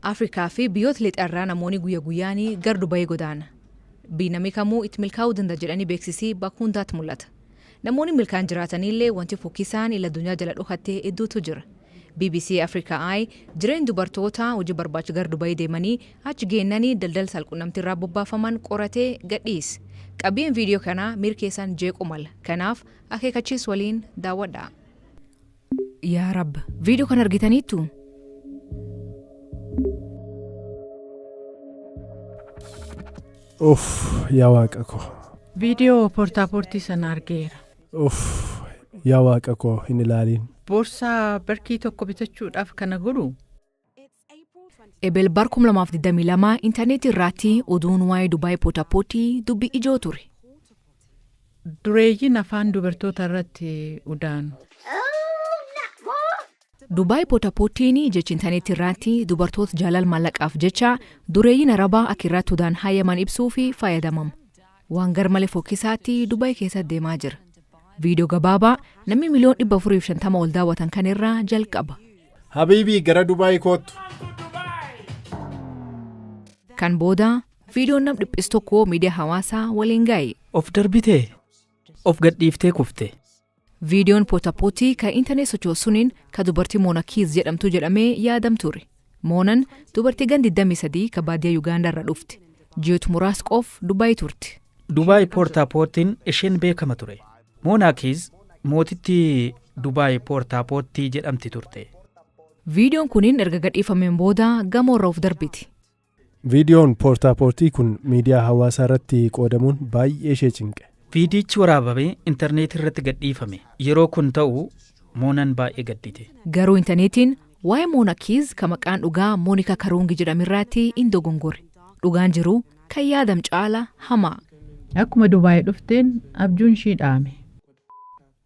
Afrikaa fi biyyoota lixarraa namoonni guyyaa guyyaanii gara Dubaayii godaana. Biyyi namni kamuu itti milkaa'uu danda'a jedhanii beeksisii bakka hundaatti mul'ata. Namoonni milkaan jiraatanillee wanti fokkisaan ila addunyaa jala dhokattee hedduutu jira. BBC Africa Eye jireenya dubartootaa hojii barbaacha gara Dubaayii deemanii achi geennanii daldala saalqunnamtii irraa bobbaafaman qoratee gadhiise. Qabiyyeen viidiyoo kanaa miira keessan jeequu mala. Kanaaf akeekkachiisa waliin daawwadhaa. Yaa Rabbi, viidiyoo kana argitaniittu? Uff, yaa waaqa koo. Viidiyoo poortaapoortii sana argeera. Uff, yaa waaqa koo hin ilaaliin. Boorsaa barkii tokko bitachuudhaaf kana godhu. Ebel bar 2022 intarneetii irratti oduun waa'ee Dubaay poortaapoortii dubbii ijoo ture. Dureeyyiin afaan dubartoota irratti udaanu. Dubaay poortaapoortiin jechi intarneetii irratti dubartoota jaalala maallaqaaf jecha dureeyyiin arabaa akka irratti udaan hayyaman ibsuu fi fayyadamama. Waan garmalee fokkisaatti Dubaay keessatti deemaa jira. Viidiyoo gabaabaa namni miliyoon 450 ol daawwatan kan irraa jalqaba. Habiibii gara Dubaay koottu. Kan booda viidiyoon nam dhiphisu tokko miidiyaa hawaasaa waliin ga'e. Of darbitee? Of gadhiiftee kufte? Viidiyoon poortaapoortii kan intarneet sochoosuniin kan dubartii Moona Kiiz jedhamtu jedhamee yaadam ture. Moonan dubartii gan 23 kan baadiyyaa Yuugaandaa irraa dhufte. Ji'oota muraasa qof Dubaay turte. Dubaay poortaapoortiin isheen beekama ture. Moonaa Kiiz mootittii Dubaay poortaapoortii jedhamti turte. Viidiyoon kunin erga gadhiifameen booda gamoo irra of darbiti. Viidiyoon poortaapoortii kun miidiyaa hawaasaa irratti qoodamuun baay'ee ishee cinqe. Viidiyichi waraabamee intarneetii irratti gadhiifame. Yeroo kun ta'u Moonaan baay'ee gaddite. Garuu intarneetiin waa'ee Moona Kiiz kan maqaan dhugaa Moonika Karuungi jedhamirraatti hin dogongore. Dhugaan jiru kan yaadam caala hamaa. Akkuma Dubaay dhufteen abjuun ishii dhaame.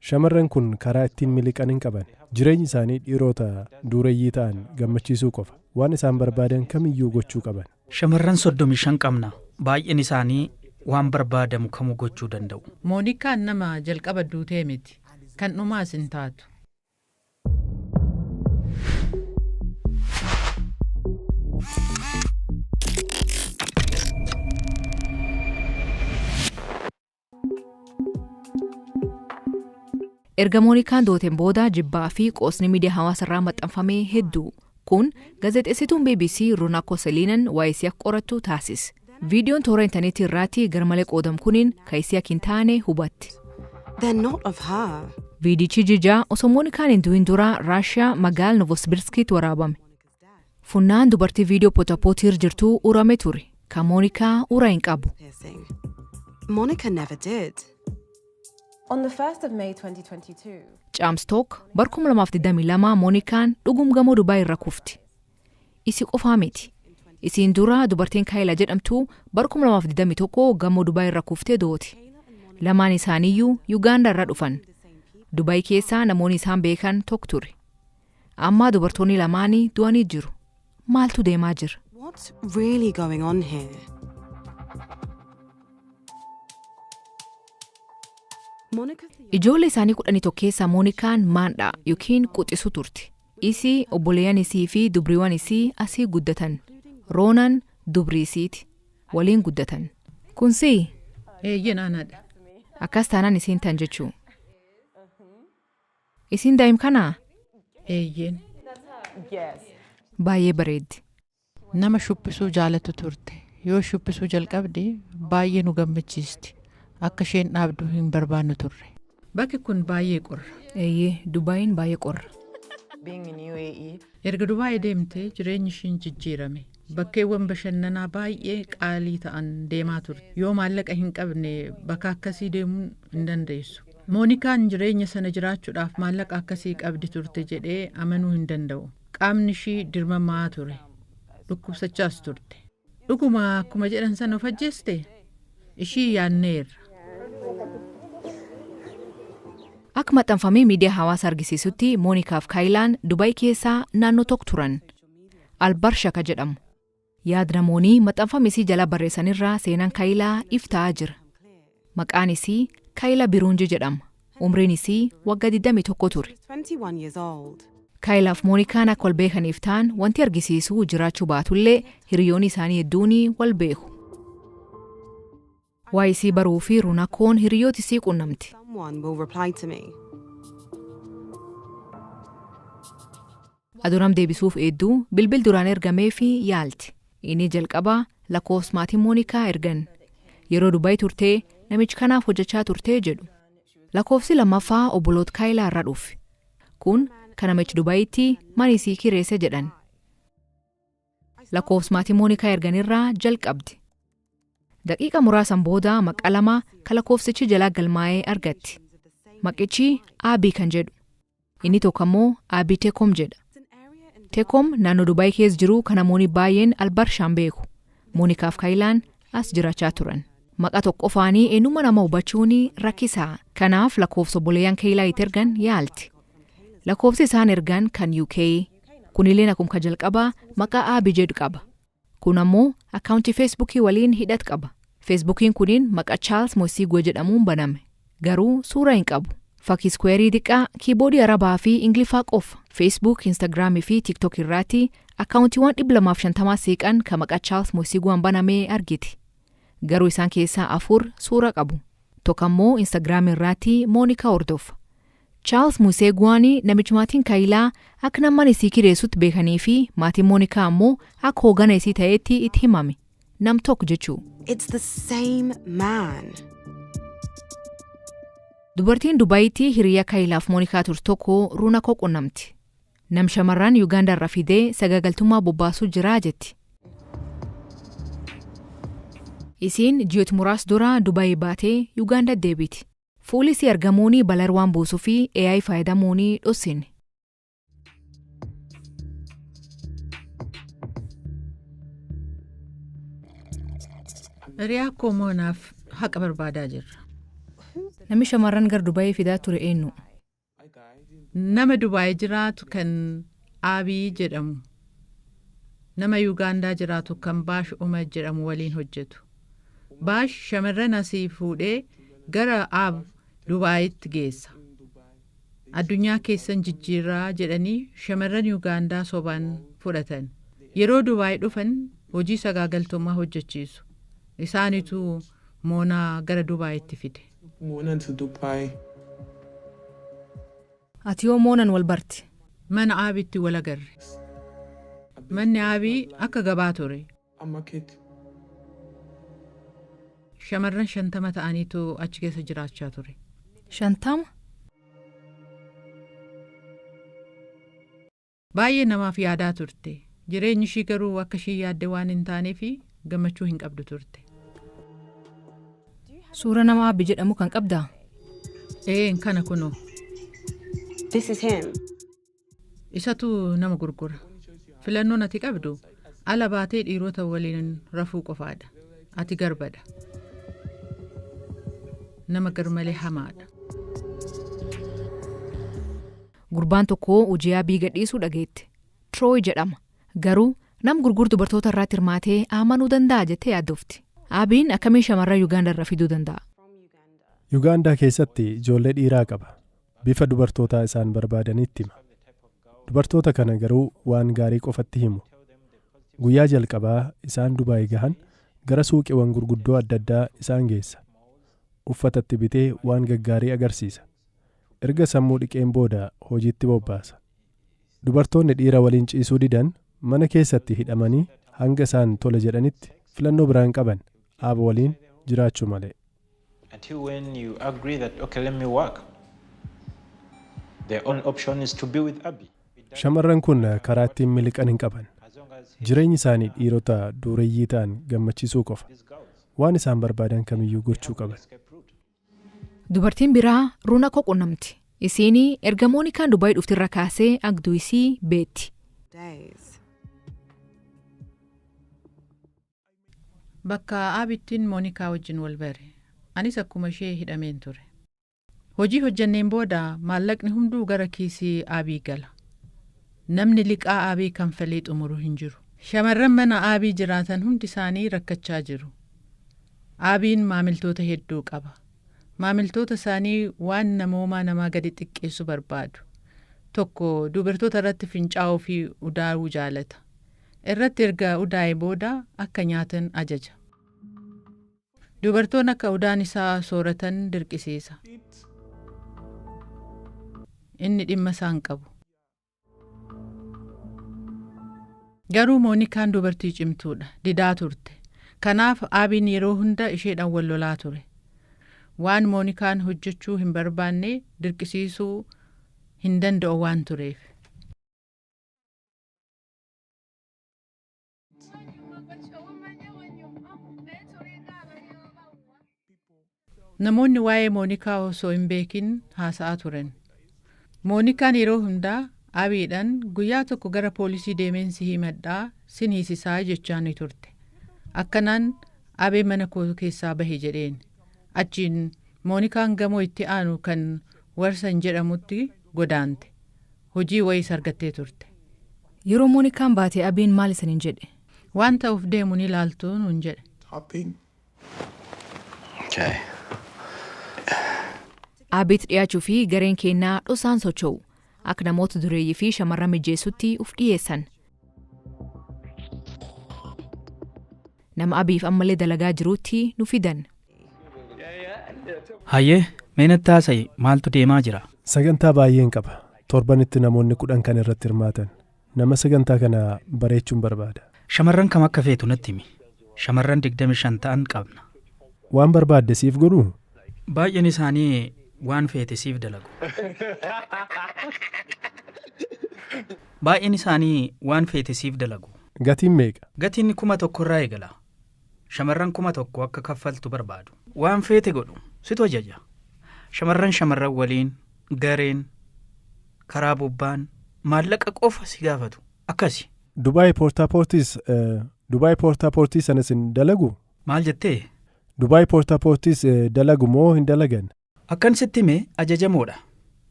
Shamarran kun karaa ittiin miliqan hin qaban. Jireenyi isaanii dhiirota dureeyyii ta'an gammachiisuu qofa. Waan isaan barbaadan kamiyyuu gochuu qaban. Shamarran 35 qabna. Baay'een isaanii waan barbaadamu kamuu gochuu danda'u. Moonikaan nama jalqaba duutee miti. Kan dhumaas hin taatu. Erga Moonikaan dooteen booda jibbaa fi qoosni miidiyaa hawaasaa irraa maxxanfamee hedduu. Kun gaazexeessituun BBC Runa Koseliinan waa'ee isii akka qorattu taasise. Viidiyoon toora intarneetii irratti garmalee qoodamu kuniin kan isii akka hin taane hubatti. They're not of her. Viidichi jijaa osoo Moonikaan hin du'in dura Raashiyaa magaala Novosibirskiitti waraabame. Funnaan dubartii viidiyoo poortaapoortii irra jirtu urame ture. Kan Moonikaa ura hin qabu. Piercing. Monica never did. On the 1st of May 2022, Caamstook bar 2022 Moonikaan dhugum gamoo Dubaay irra kufti. Isii qofaa miti. Isiin dura dubartiin Kaayila jedhamtu bar 2021 gamoo Dubaay irra kuftee dooti. Lamaan isaaniiyyuu Yuugaandaa irra dhufan. Dubaay keessaa namoonni isaan beekan tokko ture. Amma dubartoonni lamaanii du'anii jiru. Maaltu deemaa jira? What's really going on here? Monica Ijoollee isaanii 11 keessaa Moonikaan maandhaa yookiin quxisuu turte. Isii obboleeyyan isii fi dubriiwwan isii asii guddatan. Roonan dubrii isiiti. Waliin guddatan. Kunsii Eeyyeen anadha. akkas taanaan isiin tan jechuu. Isiin daa'im kanaa Eeyyeen. baay'ee bareeddi. Nama shubbisuu jaalatu turte. Yoo shubbisuu jalqabde baay'ee nu gammachiisti. Akka isheen dhaabdu hin barbaannu turre. Bakki kun baay'ee qorra. Eeyyee Dubaayin baay'ee qorra. Erga Dubaay deemtee jireenyi ishiin jijjiirame. Bakkeewwan bashannanaa baay'ee qaalii ta'an deemaa turte. Yoo maallaqa hin qabne bakka akkasii deemuu hin dandeessu. Moonikaan jireenya sana jiraachuudhaaf maallaqa akkasii qabdi turte jedhee amanuu hin danda'u. Qaamni ishii dirmamaa ture. Dhukkubsachaas turte. Dhuguma akkuma jedhan sana of ajjeeste? Ishii yaadneerra. Akka maxxanfamee miidiyaa hawaasaa argisiisutti Moonikaaf Kaayilaan Dubaay keessaa naannoo tokko turan. Albarshaka jedhamu. Yaad namoonni maxxanfama isii jala barreessanirraa seenaan Kaayilaa if ta'aa jira. Maqaan isii Kaayilaa Biruunji jedhama. Umriin isii waggaa 21 ture. was 21 years old. Kaayilaaf Moonikaan akka wal beekaniif ta'an wanti argisiisu jiraachuu baatullee hiriyoonni isaanii hedduun wal beeku. Waa'ee isii baruu fi Runakoon hiriyoota isii qunnamti. Someone will reply to me. Aduram deebisuuf hedduu bilbil duraan ergamee fi yaalti. Inni jalqabaa lakkoofsa maatii Moonikaa ergan. Yeroo Dubaay turtee namichi kanaaf hojjechaa turtee jedhu. Lakkoofsi lammaffaa obboloota Kaayilaa irraa dhufe. Kun kan namichi Dubaayitti mana isii kireesse jedhan. Lakkoofsa maatii Moonikaa erganirraa jalqabdi. Daqiiqa muraasan booda maqaa lama kan lakkoofsichi jalaa galmaa'ee argatti. Maqichi Aabii kan jedhu. Inni tokko immoo Aabii Teekom jedha. Teekom naannoo Dubaay keessa jiru kan namoonni baay'een Albarshaan beeku. Moonikaaf Kaayilaan as jiraachaa turan. Maqaa tokko qofaanii eenyummaa nama hubachuun rakkisaa. Kanaaf lakkoofsa obboleeyyan Kaayilaa itti ergan yaalti. Lakkoofsi isaan ergan kan UK. Kunillee akkuma kan jalqabaa maqaa Aabii jedhu qaba. Kun ammoo akkaawuntii Feesbuukii waliin hidhat qaba. Feesbuukiin kuniin maqaa Chaarls Mosigoo jedhamuun baname. Garuu suura hin qabu. Fakkii iskweerii xiqqaa kiiboodii Arabaa fi Ingiliffaa qofa. Facebook, Instagiraamii fi TikTok irratti akkaawuntiiwwan 250 siiqan kan maqaa Chaarls Mosigoon baname argiti. Garuu isaan keessaa afur suura qabu. Tokko ammoo Instagiraamii irratti Moonikaa hordofa. Chaarls Museeguwaan namichi maatiin Kaayilaa akka nama isii kireessutti beekanii fi maatiin Moonikaa ammoo akka hoogana isii ta'etti itti himame. Nam tokko jechuu. It's the same man. Dubartiin Dubaayitti hiriyaa Kaayilaaf Moonikaa turte tokko Runakoo qunnamti. Nam shamarran Yuugaandaa irraa fidee sagaagaltummaa bobbaasuu jiraa jetti. Isiin ji'oota muraasa dura Dubaayii baatee Yuugaandaa deebiti. Fuulli isii argamuun balar waan buusuu fi AI fayyadamuun dhossine. Hiriyaa koo Moonaaf haqa barbaadaa jirra. Namni shamarran gara Dubaayii fidaa ture eenyu? Nama Dubaay jiraatu kan Aabii jedhamu. Nama Yuugaandaa jiraatu kan Baash Umar jedhamu waliin hojjetu. Baash shamarran asii fuudhee gara Aab Dubaayitti geessa. Addunyaa keessan jijjiirraa jedhanii shamarran Yuugaandaa sobaan fudhatan. Yeroo Dubaay dhufan hojii sagaagaltummaa hojjechiisu. Isaanitu Moonaa gara Dubaayitti fide. Mona to Dubai. Ati yoo Moonan wal barti? Mana Aabitti wal agarre. Manni Aabii akka gabaa ture. A market. Shamarran 50 ta'aniitu achi keessa jiraachaa ture. 50? Baay'ee namaaf yaadaa turte. Jireenyi ishii garuu akka ishii yaadde waan hin taaneef gammachuu hin qabdu turte. Suura nama Aabii jedhamu kan qabdaa? Een kana kunoo. This is him. Isatu nama gurgura. Filannoon ati qabdu ala baatee dhiirota waliin rafuu qofaadha. Ati garbadha. Nama garmalee hamaadha. Gurbaan tokko hojii Aabii gadhiisuu dhageette. Trooy jedhama. Garuu nam gurgurtu dubartoota irratti hirmaatee amanuu danda'a jettee yaaddofti. Aabiin akkamiin shamarran Yuugaandaa irraa fiduu danda'a? Yuugaandaa keessatti ijoollee dhiiraa qaba. Bifa dubartootaa isaan barbaadanitti hima. Dubartoota kana garuu waan gaarii qofatti himu. Guyyaa jalqabaa isaan Dubaay gahan gara suuqiiwwan gurguddoo adda addaa isaan geessa. Uffatatti bitee waan gaggaarii agarsiisa. Erga sammuu dhiqeen booda hojiitti bobbaasa. Dubartoonni dhiira waliin ciisuu didan mana keessatti hidhamanii hanga isaan tole jedhanitti filannoo biraan qaban aaba waliin jiraachuu malee. Until when you agree that, okay, let me work. The only option is to be with Abby. Shamarran kun karaa ittiin miliqan hin qaban. Jireenyi isaanii dhiirota dureeyyii ta'an gammachiisuu qofa. Waan isaan barbaadan kamiyyuu gochuu qaban. Dubartiin biraa Runakoo qunnamti. Isiin erga Moonikaan Dubaay dhuftirra kaasee agduu isii beetti. Days. Bakka Aabittiin Moonikaa wajjin wal bare. Anis akkuma ishee hidhameen ture. Hojii hojjanneen booda maallaqni hunduu gara kiisii Aabii gala. Namni liqaa Aabii kanfalee xumuru hin jiru. Shamarran mana Aabii jiraatan hundi isaanii rakkachaa jiru. Aabiin maamiltoota hedduu qaba. Maamiltoota isaanii waan namoomaa namaa gadi xiqqeessu barbaadu. Tokko dubartoota irratti fincaa'uu fi udaa'uu jaalata. Irratti erga udaa'e booda akka nyaatan ajaja. Dubartoonni akka udaan isaa sooratan dirqisiisa. Inni dhimma isaa hin qabu. Garuu Moonikaan dubartii cimtuudha. Didaa turte. Kanaaf Aabiin yeroo hunda isheedhaan wal lolaa ture. Waan Moonikaan hojjechuu hin barbaanne dirqisiisuu hin danda'u waan tureef. Namoonni waa'ee Moonikaa osoo hin beekin haasa'aa turan. Moonikaan yeroo hundaa Abiidhaan guyyaa tokko gara poolisii deemeen si himadhaa sin hiisisaa jechaa ni turte. Akkanaan Abee mana koo keessaa bahe jedheen. Achiin Moonikaan gamoo itti aanu kan Warsan jedhamutti godaante. Hojii wayiis argattee turte. Yeroo Moonikaan baate Abiin maal isaniin jedhe? Waan ta'uuf deemu ni ilaaltu nuun jedhe. Tapping. Okay. Abiitti dhiyaachuu fi gareen keenyaa dhosaan socho'u. Akka namoota dureeyyii fi shamarran mijeessutti uf dhiyeessan. Nama Abiif ammallee dalagaa jirutti nu fidan. Hayyee, mee natti haasa'i maaltu deemaa jira? Sagantaa baay'een qaba. Torbanitti namoonni 10 kan irratti hirmaatan. Nama sagantaa kana bareechuun barbaada. Shamarran kam akka feetu natti himi. Shamarran 25 ta'an qabna. Waan barbaadde siif godhuu? Baay'een isaanii waan feete siif dalagu. Baay'een isaanii waan feete siif dalagu. Gatiin meeqa? Gatiin 1000 irraa eegala. Shamarran 1000 akka kaffaltu barbaadu. Waan feete godhu situ ajaja. Shamarran shamarran waliin gareen karaa bobbaan maallaqa qofa si gaafatu. Akkasi. Dubaay Poortaapoortiis Dubaay Poortaapoortii sanas hin dalagu? Maal jettee? Dubaay Poortaapoortiis dalagu moo hin dalagan? Akkan sitti hime ajajamoodha.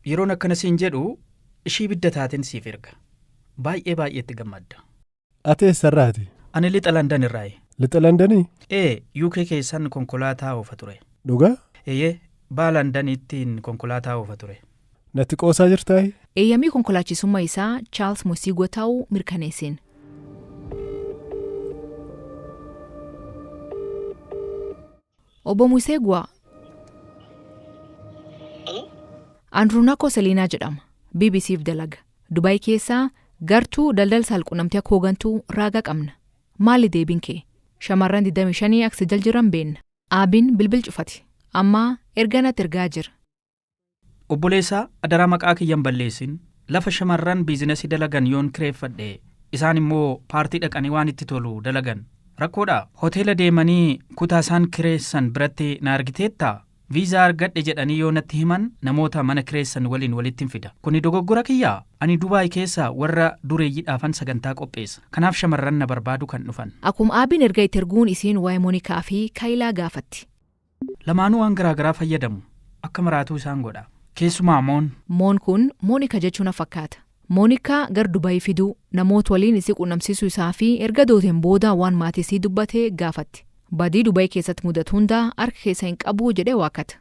Yeroon akkana siin jedhu ishii bidda taateen siif erga. Baay'ee baay'eetti gammadda. Ati eessarraati? Ani lixa Landan irraayi. Lixa Landanii? Ee, UK keessan konkolaataa oofa ture. Dhugaa? Eeyyee, baa Landaniittiin konkolaataa oofa ture. Natti qoosaa jirtaayi? Eeyyamii konkolaachisummaa isaa Charles Mosiigwa ta'uu mirkaneessin. Obbo Museegwa. Andruunako Seliinaa jedhama. BBCf dalaga. Dubaay keessaa gartuu daldala saalqunnamtii akka hoogantuu raagaa qabna. Maali deebiin kee? Shamarran 25 akka jal jiran beenna. Aabiin bilbil cufati. Amma erga natti ergaa jira. Obboleessaa adaraa maqaa kiyyan balleessin lafa shamarran biizinasii dalagan yoon kireeffadhe isaan immoo paartii dhaqanii waan itti tolu dalagan. Rakkoodha. Hoteela deemanii kutaa isaan kireessan biratti na argiteettaa? Viizaa argadhe jedhanii yoo natti himan namoota mana kireessan waliin walitti hin fida. Kuni dogoggora kiyyaa? Ani Dubaay keessa warra dureeyyiidhaafan sagantaa qopheessa. Kanaaf shamarran na barbaadu kan dhufan. Akkuma Aabiin erga itti erguun isiin waa'ee Moonikaa fi Kaayilaa gaafatti. Lamaanuu waan garaagaraa fayyadamu. Akka maraatuu isaan godha. Keessumaa Moon. Moon kun Moonika jechuun na fakkaata. Moonikaa gar Dubaay fiduu namoota waliin isii qunnamsiisuu isaa fi erga dooteen booda waan maatii isii dubbate gaafatti. Badii Dubaay keessatti mudatu hundaa harka keessa hin qabu jedhee waakkata.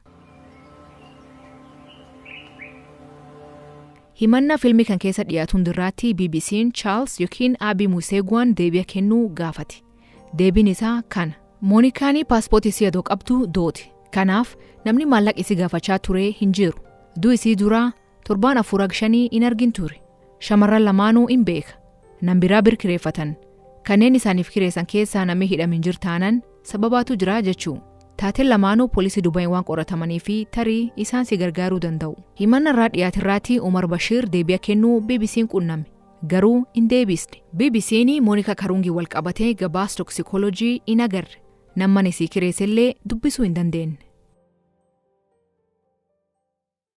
Himannaa fiilmii kan keessa dhiyaatu hundirraatti BBC'n Charles yookiin Abii Museegwaan deebi'a kennuu gaafate. Deebiin isaa kana. Moonikaan paaspoortii isii adoo qabdu dooti. Kanaaf namni maallaqa isii gaafachaa ture hin jiru. Du'i isii duraa torbaan 4-5 hin argin ture. Shamarran lamaanuu hin beeka. Nam biraa bir kireeffatan. Kanneen isaaniif kireessan keessaa namni hidhamin jir taanan sababaatu jira jechuu. Taateen lamaanuu poolisii Dubaay waan qoratamanii fi tarii isaan si gargaaruu danda'u. Himanna irraa dhiyaatirraatti Umar Bashiir deebi'a kennuu BBC'n qunname. Garuu hin deebisne. BBC'n Moonika Karungii wal qabatee gabaas toksikoloojii hin agarre. Namman isii kireessellee dubbisuu hin dandeenye.